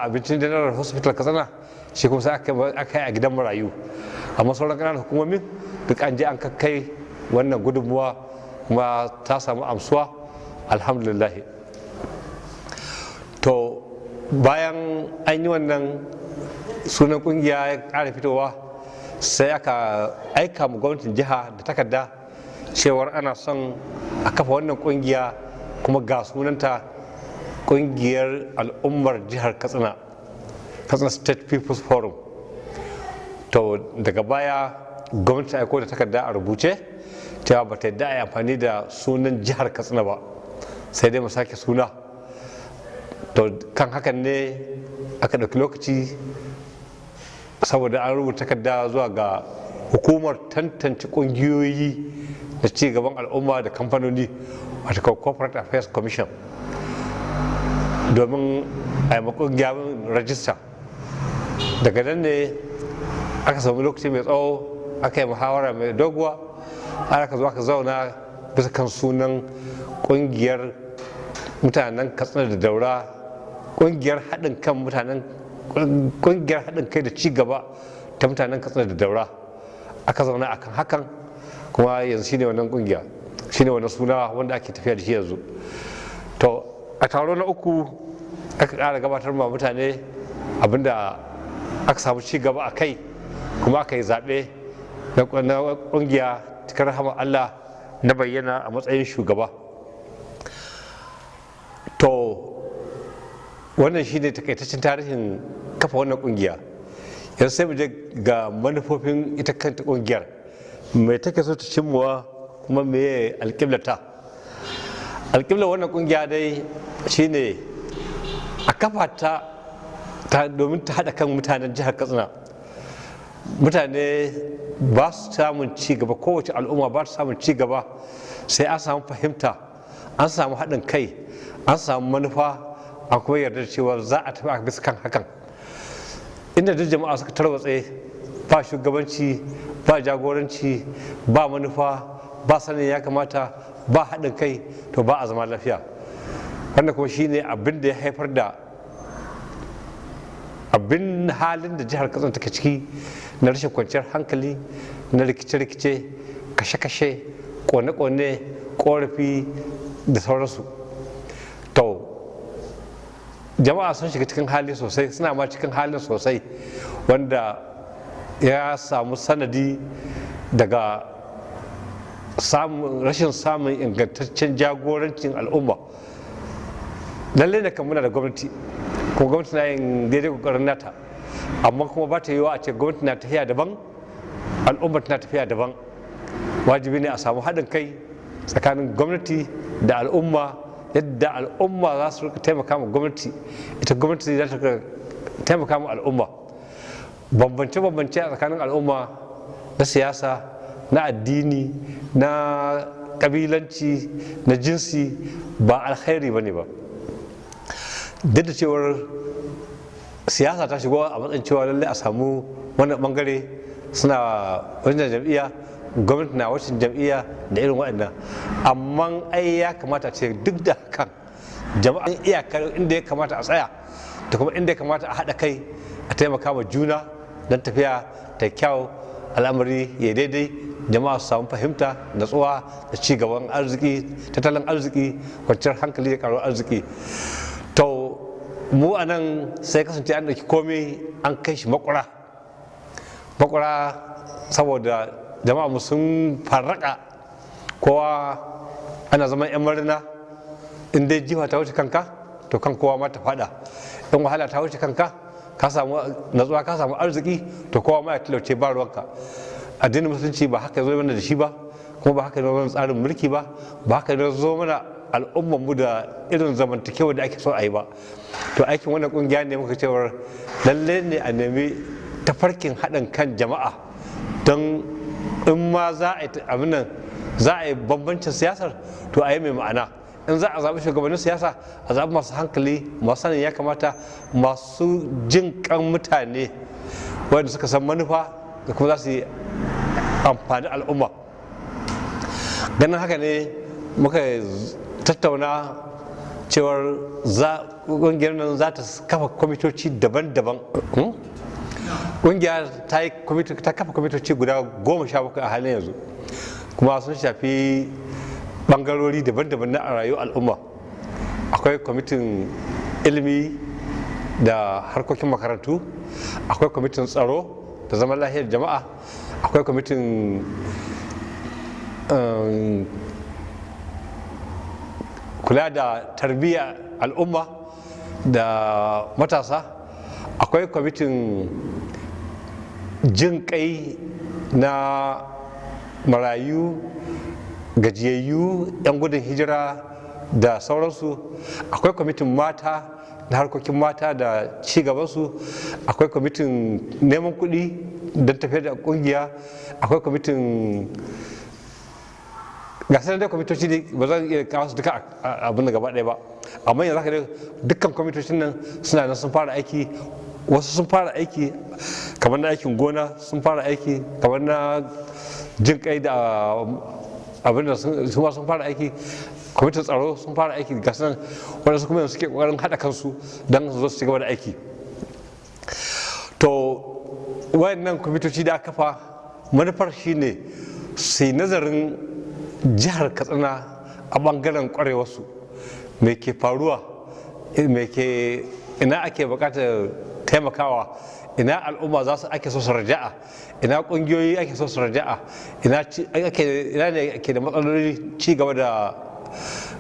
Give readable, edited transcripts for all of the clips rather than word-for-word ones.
abincin General Hospital Katsina, shi kuma sai aka yi a gidan marayu. Amma sauran ƙananan hukumomin duk an je an kakkai wannan gudunmuwa, kuma ta samu amsuwa, alhamdulillah. To, bayan an yi wannan, sunan kungiya ya ƙara fitowa, sai aka aika mu gwamnatin jiha da takarda cewar ana son a kafa wannan kungiya, kuma ga sunanta, Kungiyar Al'ummar Jihar Katsina, Katsina State People's Forum. To, daga baya gwamnati aiko da takarda a rubuce cewa ba ta yadda a yi amfani da sunan jihar Katsina ba, sai dai mu sake suna. To, kan hakan ne aka ɗauki lokaci, saboda an rubuta takarda zuwa ga Hukumar Tantance Ƙungiyoyi da Ci Gaban Al'umma da Kamfanoni, wato Corporate Affairs Commission, domin a yi ƙungiyar rajista. Daga nan ne aka samu lokaci mai tsawo, aka yi muhawara mai doguwa, har aka zo aka zauna bisa kan sunan Kungiyar Mutanen Katsina da Daura, Kungiyar Haɗin Kan Mutanen, Kungiyar Haɗin Kai da Ci Gaba ta Mutanen Katsina da Daura. Aka zauna akan hakan, kuma yanzu shine wannan kungiya, shine wannan suna wanda ake tafiya da shi yanzu. To, a taro na uku aka ƙara gabatar ma mutane abinda aka samu ci gaba a kai, kuma aka yi zaɓe na ƙungiya. Cikin rahama Allah na bayyana a matsayin shugaba. To, wannan shine takaitaccen tarihin kafa wannan ƙungiya. Yanzu sai mu je ga manufofin ita kanta ƙungiyar, mai take so ta cimmawa, kuma me alƙiblata. Alƙiblar wannan ƙungiya dai shine a kafa ta domin ta haɗa kan mutanen jihar Katsina. Mutane ba su samun ci gaba, kowace al'umma ba su samun ci gaba sai an samu fahimta, an samu haɗin kai, an samu manufa, an kuma yarda da cewa za a tafi a bisa kan hakan. Inda duk jama'a suka tarwatse, ba shugabanci, ba jagoranci, ba manufa, ba sanin ya kamata, ba haɗin kai, to ba a zama lafiya. Wannan kuma shine abin da ya haifar da abin halin da jihar Katsina take ciki na rashin kwanciyar hankali, na rikice-rikice, kashe-kashe, kone-kone, korafi da sauransu. To, jama'a sun shiga cikin hali sosai, suna ma cikin halin sosai, wanda ya samu sanadi daga rashin samun ingantaccen jagorancin al'umma. Lallai da kan muna da gwamnati, kuma gwamnati na yin daidai kokarin nata, amma kuma ba ta yiwa a ce gwamnati na tafiya daban, al'umma tana tafiya daban. Wajibi ne a samu haɗin kai tsakanin gwamnati da al'umma, yadda al'umma za su taimaka ma gwamnati, ita gwamnati za ta taimaka ma al'umma. Bambance-bambance a tsakanin al'umma na siyasa, na addini, na kabilanci, na jinsi ba alkhairi ba ne ba. Duk da cewar siyasa ta shigo a matsayin cewa lallai a samu wannan bangare suna wajen jam'iyya, gwamnati na wacin jam'iyya da irin waɗannan, amma ai ya kamata ce duk da hakan jama'a iyakar inda ya kamata a tsaya da kuma inda ya kamata a haɗa kai a taimaka ma juna don tafiya ta kyau, al'amari ya daidai, jama'a su samu fahimta, natsuwa da ci gaban arziki, tattalin arziki, kwanciyar hankali da karuwar arziki. To, mu a nan sai kasance an ɗauki komai an kai shi makura makura, saboda jama'a mu sun farraka, kowa ana zaman 'yan marina. In dai jifa ta wuce kanka, to kan kowa ma ta fada. In wahala ta wuce kanka, ka samu natsuwa, ka samu arziki, to kowa ma ya talauce, ba ruwanka. Addinin Musulunci ba haka zo mana da shi ba, kuma ba haka zo mana tsarin mulki ba, ba haka zo mana al'ummar mu da irin zamantakewa da ake so a yi ba. To, aikin wannan kungiya ne muka cewar lalle ne a nemi tafarkin haɗin kan jama'a, don in ma za a yi abin nan, za a yi bambancin siyasar, to a yi mai ma'ana. In za a zaɓi shugabannin siyasa, a zaɓi masu hankali, masu sanin ya kamata, masu jin kan mutane, wanda suka san manufa da kuma za su yi amfani al'umma. Ganin haka ne muka tattauna Cewar ƙungiyar nan za ta kafa kwamitoci daban-daban. Ƙungiya ta yi ta kafa kwamitoci guda 17 a halin yanzu, kuma sun shafi bangarori daban-daban na rayuwar al'umma. Akwai kwamitin ilimi da harkokin makarantu, akwai kwamitin tsaro da zaman lafiyar jama'a, akwai kwamitin kula da tarbiyyar al'umma da matasa, akwai kwamitin jin kai na marayu, gajiyayyu, 'yan gudun hijira da sauransu, akwai kwamitin mata da harkokin mata da cigabansu, akwai kwamitin neman kuɗi don tafiyar da ƙungiya, akwai kwamitin ga sanar da kwamitoci ne. Ba zan iya kawo su duka abin da gaba ɗaya ba, amma yanzu haka dukkan kwamitocin nan suna nan sun fara aiki. Wasu sun fara aiki kamar na aikin gona, sun fara aiki kamar na jin kai da abin da su ma sun fara aiki, kwamitin tsaro sun fara aiki, ga sanan wanda su kuma yanzu suke kokarin haɗa kansu don su zo su ci gaba da aiki. To wayannan kwamitoci da aka kafa, manufar shine su yi nazarin jihar Katsina a bangaren kwarewarsu, me ke faruwa, me ke ina ake bukatar taimakawa, ina al'umma za su ake so su raja'a, ina kungiyoyi ake so su raja'a, ina ne ake da matsaloli ci gaba, da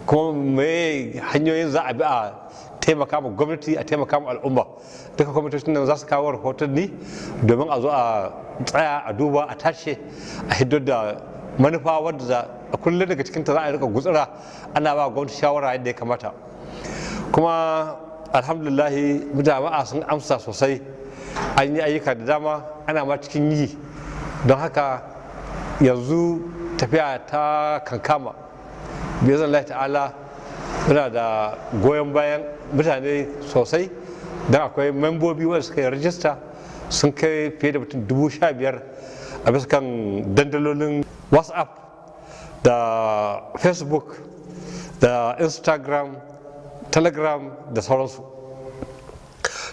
kuma me hanyoyin za a bi a taimaka ma gwamnati, a taimaka ma al'umma. Duka kwamitocin nan za su kawo rahotanni domin a zo a tsaya a duba, a tace, a hiddo da manufa wadda za a kullum daga cikinta za a rika gutsura ana ba gwamnati shawara yadda ya kamata. Kuma alhamdulillahi, jama'a sun amsa sosai, an yi ayyuka da dama, ana ma cikin yi. Don haka yanzu tafiya ta kankama bizan Allah ta'ala. Muna da goyon bayan mutane sosai, don akwai membobi wanda suka yi rajista sun kai fiye da mutum 15,000 a bisa kan dandalolin WhatsApp da Facebook da Instagram, Telegram da sauransu.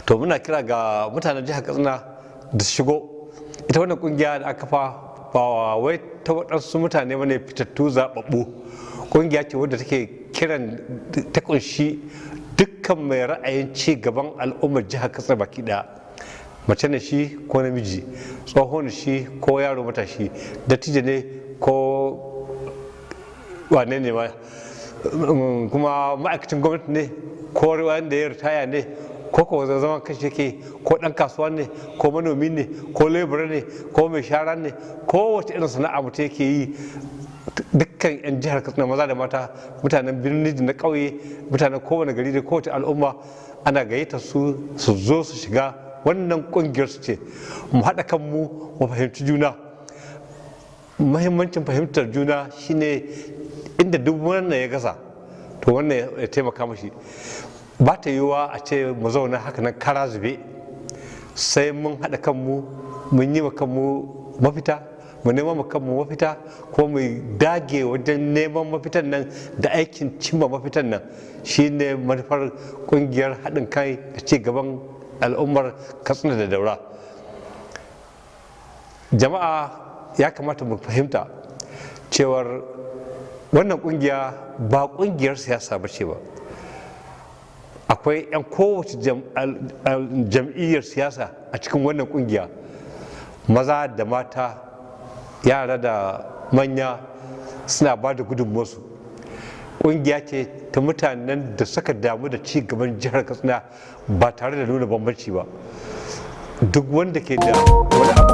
To muna kira ga mutanen jihar Katsina da shigo ita wannan kungiya da aka kafa. Ba wai ta waɗansu mutane bane fitattu zaɓaɓɓu, kungiya ce wadda take kiran ta kunshi dukkan mai ra'ayin ci gaban al'ummar jihar Katsina baki ɗaya, mace ne shi ko namiji, tsoho ne shi ko yaro matashi, dattijo ne ko wane ne ma, kuma ma'aikacin gwamnati ne ko wanda ya ritaya ne, ko zaman kashe yake, ko dan kasuwa ne, ko manomi ne, ko lebura ne, ko mai shara ne, ko wace irin sana'a mutum yake yi. Dukkan 'yan jihar Katsina maza da mata, mutanen birni da na ƙauye, mutanen kowane gari da kowace al'umma, ana gayyata su su zo su shiga wannan kungiyar. Su ce mu haɗa kanmu mu fahimci juna. Muhimmancin fahimtar juna shine inda duk wannan ya gasa, to wannan ya taimaka mashi. Ba ta yiwuwa a ce mu zauna haka nan kara zube, sai mun haɗa kanmu, mun yi wa kanmu mafita, mu nema mu kanmu mafita, ko mu dage wajen neman mafitan nan da aikin cimma mafitan nan. Shine manufar kungiyar haɗin kai da ci gaban al'ummar Katsina da Daura. Jama'a, ya kamata mu fahimta cewar wannan kungiya ba kungiyar siyasa ba ce ba. Akwai 'yan kowace jam'iyyar siyasa a cikin wannan kungiya, maza da mata, yara da manya, suna ba da gudunmuwarsu. Kungiya ce ta mutanen da suka damu da ci gaban jihar Katsina ba tare da nuna bambanci ba. Duk wanda ke da wani abu